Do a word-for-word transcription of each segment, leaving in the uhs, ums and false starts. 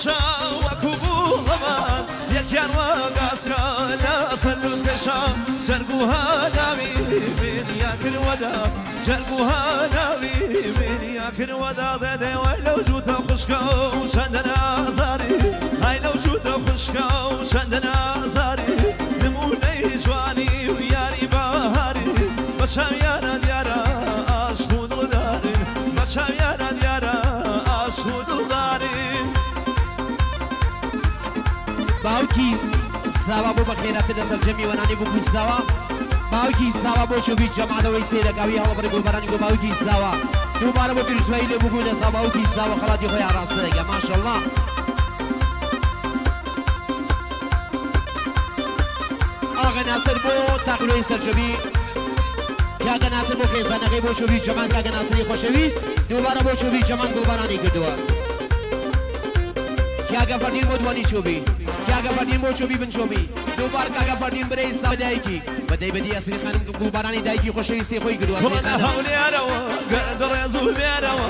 شاوە کوبوڵەمان، یەکیان وەگاسکە لە سەر دڵکەشا، جەرگ و هاناوی من یا کروەدا، جەرگ و هاناوی من یا کروەدا، دەدەی وای لەو جووتە خوشکە و چەندە نازاری، ئای لەو جووتە خوشکە و چەندە نازاری، نموونەی جوانی و یاری بەهاری، بە چاویانە دیارە ئاشق و دڵدارین، بە چاویانە دیارە ئاشق و دڵدارین. باوکی زاوا بۆ بەخێراتر لە سەرجەمی وەنانی بوو زاوا. باوکی زاوا بۆ چۆبی جەماعەت ئەوەی سەیرەکاوی هەڵبڕی گوڵبارانی گۆ باوکی زاوا. دووبارە بۆ پیرزوایی لێ بوو لە زاوا باوکی زاوا خەڵاتی خۆی ئاڕاستە دەگە. ماشەڵڵا. ئاغا ناسر بۆ تاقلۆی سەرجەمی. کاکە ناسر بۆ خێزانەکەی بۆ چۆبی جەماعەت، کاکە ناسری خۆشەویست، دووبارە بۆ چۆبی جەماعەت گوڵبارانی کردووە. کاکە فەردین بۆ دوانی چۆبی، کاکە فەردین بۆ چۆبی بن چۆبی، دووبار کاکە فەردین برەی سا دایکی. بە دەیبەدی ئەسری خانم گوڵبارانی دایکی خۆشەویستی خۆی کردووە، ئەسری خانم. هەولێرەوە، گەر دەڕێز و بێرەوە،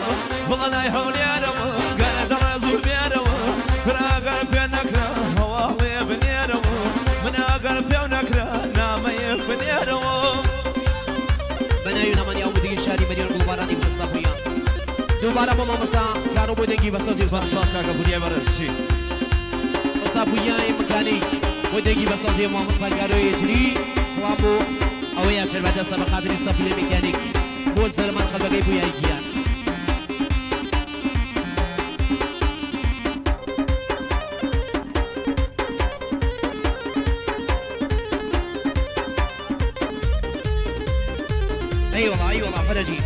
بڵەنای هەولێرەوە، گەر دەڕێز و بێرەوە، کرا گەر پێ نەکرا، هەواڵێ بنێرەوە، من ئەگەر پێو نەکرا، نامەیەک بنێرەوە. بەناوی نامانی ئەو مدیری شاری مەریوان گوڵبارانی بۆ سەفویان. دووبارە بۆ مامۆستا کارۆ بۆ دەنگی بەسۆزی. سپاس، سپاس کاکە پوریا بەڕێز، چی؟ سەفویای مکانیک بۆ دەنگی بەسۆزی مامۆستا کارۆی جری. سڵاو بۆ ئەوەی ئەچەر بەدەستە بە خاتری سەفویای مکانیک. بۆ زەرمان خەڵبەگەی بویای گیان. ئەی وەڵا، ئەی وەڵا، فەرەجی.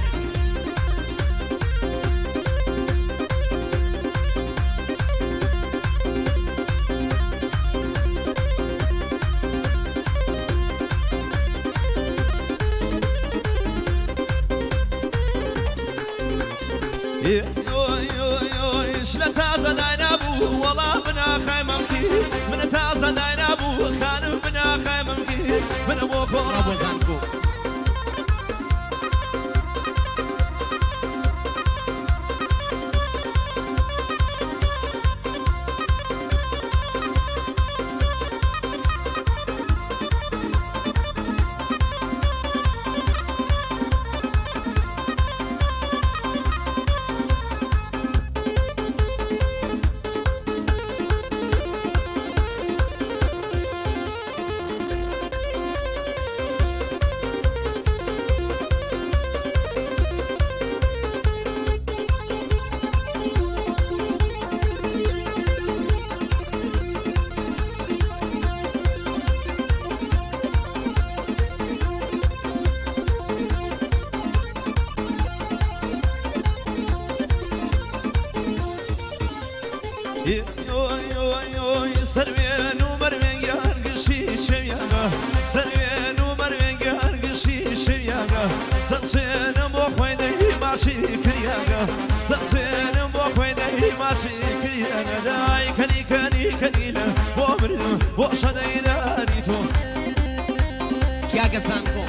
ئۆی، ئۆی، ئۆی، ئۆی، شلە تازە داینا بوو، وەڵا بناخای مەمکی. من تازە داینا بوو، خانم بناخای مەمکی. من بۆ خۆ ڕابۆزان بوو. ئۆی، ئۆی، ئۆی، ئۆی، سەروێن و مەروێن یان گشتی شەویانە، سەروێن و مەروێن یان گشتی شەویانە، سەرسێنم بۆ خۆی دەی ماشی کریانە، سەرسێنم بۆ خۆی دەی ماشی کریانە، دای کەنی، کەنی، کەنی لە بۆ مردم، بۆ شەدەی داری تۆ. کاکە زانکۆ.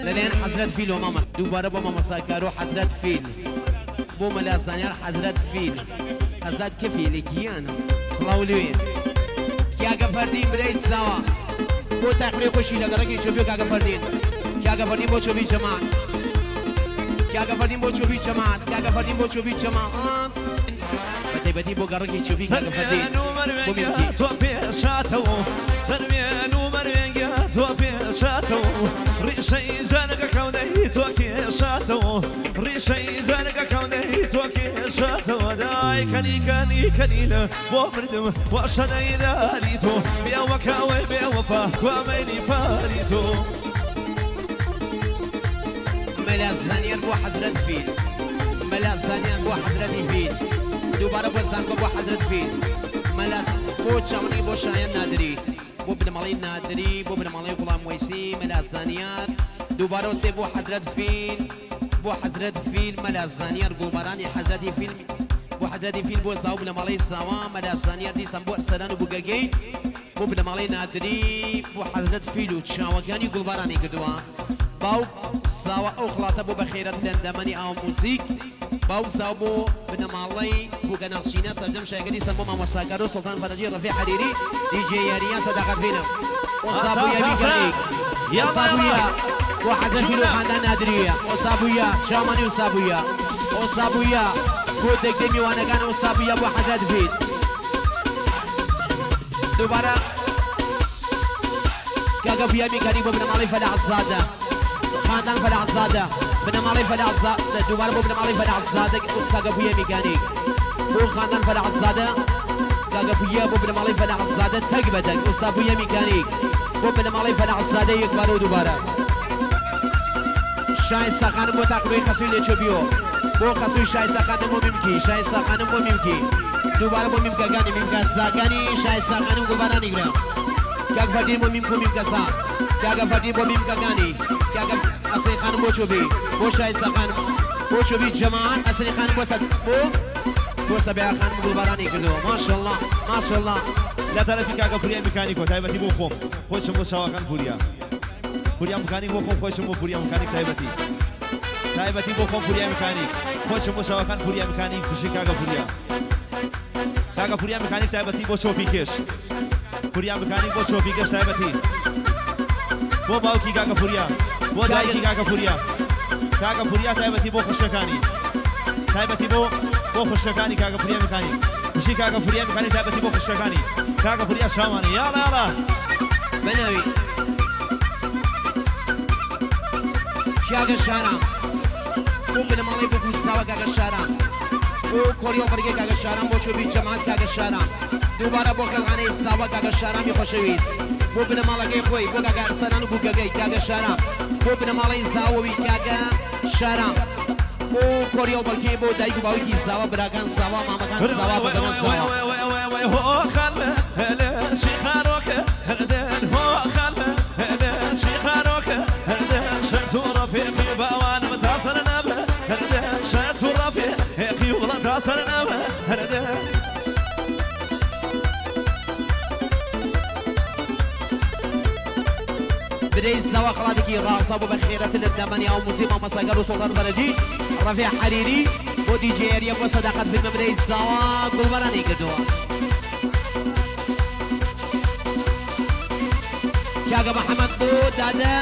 لەلایەن حەزرەت فیل و مامۆستا، دووبارە بۆ مامۆستا کارۆ حەزرەت فیل. بۆ مەلا زانیار حەزرەت فیل. حەزرەت کفیلی گیانە. سڵاو لێ. کاکە فەردین برای زاوا. بۆ تاقلێ خۆشی لە گەڕەکی چۆبی کاکە فەردین. کاکە فەردین بۆ چۆبی جەماعەت. کاکە فەردین بۆ چۆبی جەماعەت. کاکە فەردین بۆ چۆبی جەماعەت. بە تایبەتی بۆ گەڕەکی چۆبی کاکە فەردین. سەروێن و مەروێن بۆ مێمکی. تۆ پێشاتەوە، سەروێن و مەروێن تۆ پێشاتەوە، ڕیشەی جەرگەکەو دەی تۆ کێشاتەوە، ڕیشەی جەرگەکەو دەی تۆ کێشاتەوە، دای کەنی، کەنی، کەنی لە بۆ مردم، واشە دەی داری تۆ، بێ وەکاوەی بێ وەفا، کوامەی نیپاری تۆ. مەلا زانیار بۆ حەزرەت فیل. مەلا زانیار بۆ حەزرەتی فیل. دووبارە بۆ زانکۆ بۆ حەزرەت فیل. مەلا بۆ چاونی بۆ شایەن نادری. بۆ بنەماڵەی نادری، بۆ بنەماڵەی غوڵام وەیسی، مەلا زانیار. دووبارە وەسێ بۆ حەزرەت فیل. بۆ حەزرەت فیل، مەلا زانیار، گوڵبارانی حەزرەتی فیل. بۆ حەزرەتی فیل، بۆ زاو بنەماڵەی زاوا، مەلا زانیار دیسان بۆ سەران و بگەگەی. بو بنەماڵەی نادری، بو حەزرەت فیل و چاوەگانی گوڵبارانی کردوە. باوک زاوا ئەو خڵاتە بو بە خێرەت لەندەمەنی ئاو موزیک. باوک زاوا بو بنەماڵەی بو گەنەخشینە سەرجەم شایگەری سەمبۆ مامۆستاکار و سوڵتان فەرەجی ڕەفیع حەریری، دی جێ یاریان سەداقەت بینم. ئۆستا بویا میکانیک. ئۆستا بویا. بو حەزەت فیل و خاندان نادریە. ئۆستا بویا. شامانی ئۆستا بویا. ئۆستا بویا. بو دەگەی میوانەکان ئۆستا بویا بو حەزەت فیل. دوبارە کاکە پویا میکانیک بۆ بنەماڵەی فەلاح زادە. خاندان فەلاح زادە. بنەماڵەی فەلاح زادە. دوبارە بۆ بنەماڵەی فەلاح زادە. کاکە پویا میکانیک. بۆ خاندان فەلاح زادە. کاکە پویا بۆ بنەماڵەی فەلاح زادە. تەک بە تەک. ئۆستا پویا میکانیک. بۆ بنەماڵەی فەلاح زادە یەک بارە و دوبارە. شایستە خانم بۆ تاقمەی خەسوی لێچۆ بیۆ. بۆ خەسوی شایستە خانم بۆ میمکی. شایستە خانم بۆ میمکی. دوبارە بۆ میمکەگانی، میمکە زاگانی، شایستە خانم گوڵبارانی گرە. کاک فەردین بۆ میمکو میمکە سا. کاکە فەردین بۆ میمکەگانی. کاکە ئەسلی خانم بۆ چۆبی. بۆ شایستە خانم. بۆ چۆبی جەماعەت ئەسلی خانم بۆ سەد. بۆ، بۆ سەبیعە خانم گوڵبارانی کردوە. ماشاءالله، ماشاءالله. لە تەرەفی کاکە پوریا میکانیکۆ، تایبەتی بۆ خۆم. خۆشم بۆ شاوەکان پوریا. پوریا میکانیک بۆ خۆم، خۆشم بۆ پوریا میکانیک تایبەتی. تایبەتی بۆ خۆم پوریا میکانیک. خۆشم بۆ شاوەکان پوریا میکانیک، خوشی کاکە پوریا. کاکە پوریا میکانیک تایبەتی بۆ چۆپی کێش. پوریا میکانیک بۆ چۆپی کێش تایبەتی. بۆ باوکی کاکە پوریا. بۆ دایکی کاکە پوریا. کاکە پوریا تایبەتی بۆ خوشکەکانی. تایبەتی بۆ، بۆ خوشکەکانی کاکە پوریا میکانیک. خوشی کاکە پوریا میکانیک تایبەتی بۆ خوشکەکانی. کاکە پوریا شامانی. یاڵا، یاڵا. بەناوی. کاکە شارام. بۆ بنەماڵەی بۆ گوش زاوا کاکە شارام. بۆ کۆریۆ بەرگێ کاکە شارام، بۆ چۆبی جەماعەت کاکە شارام. دوبارە بۆ خەلغانەی زاوا کاکە شارامی خۆشەویست. بۆ بنەماڵەکەی خۆی، بۆ کاکە ئەرسەلان و بووکەکەی کاکە شارام. بۆ بنەماڵەی زاوەوی کاکە شارام. بۆ کۆریۆ بەرگێ، بۆ دایک و باوکی زاوا، براکان زاوا، مامەکان زاوا، بەگەکان زاوا. برێ زاوا خڵاتێکی ڕاستە بۆ بە خێرەت لە دەمەنی ئاو موزیک مامۆستاکار و سوڵتان فەرەجی، ڕەفیع حەریری، بۆ دی جێ یاریە بۆ سەداقەت فیلم برێ زاوا گوڵبارانی کردوە. کاکە محەمەد بۆ دادە.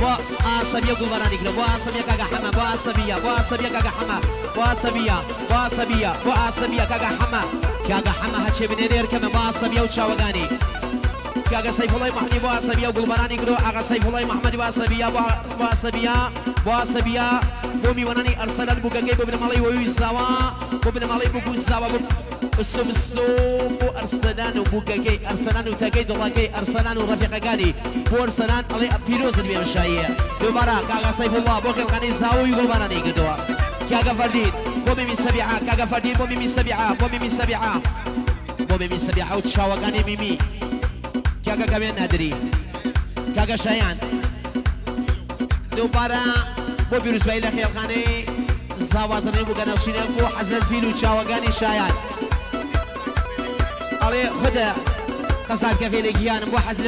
بۆ ئاسەبیە گوڵبارانی کرد. بۆ ئاسەبیە کاکە حەمە. بۆ ئاسەبیە. بۆ ئاسەبیە کاکە حەمە. بۆ ئاسەبیە. بۆ ئاسەبیە. بۆ ئاسەبیە کاکە حەمە. کاکە حەمە هەچێ بنێ دێر کەمە. بۆ ئاسەبیە و چاوەگانی. کاکە سەیفوڵای مەحمەدی بۆ ئاسەبیە و گوڵبارانی کرد. ئاغا سەیفوڵای مەحمەدی بۆ ئاسەبیە. بۆ، بۆ ئاسەبیە. بۆ ئاسەبیە. بۆ میوانانی ئەرسەلان بووکەکەی بۆ بنەماڵەی وەوی زاوا. بۆ بنەماڵەی بووکو زاوا. بۆ ئەسۆ بسۆ بۆ ئەرسەلان و بووکەکەی، ئەرسەلان و تاکەی دڵەکەی، ئەرسەلان و ڕەفیقەکانی. بۆ ئەرسەلان ئەڵێ پیرۆزت بێ مشاییە. دوبارە کاکە سەیفوڵڵا بۆ خێڵخانەی زاوەوی گوڵبارانی کردوە. کاکە فەردین بۆ میمی سەبیعە، کاکە فەردین بۆ میمی سەبیعە، بۆ میمی سەبیعە. بۆ میمی سەبیعە و چاوەکانی میمی. کاکە کەمێن نادری. کاکە شایان. دوبارە بۆ پیروزبایی لە خێڵخانەی زاوازنەی بووکە نەخشینە بۆ حەزرەت فیل و چاوەگانی شایان. ئەڵێ خودە قەزار کەفێ لە گیانم بۆ حەزرەت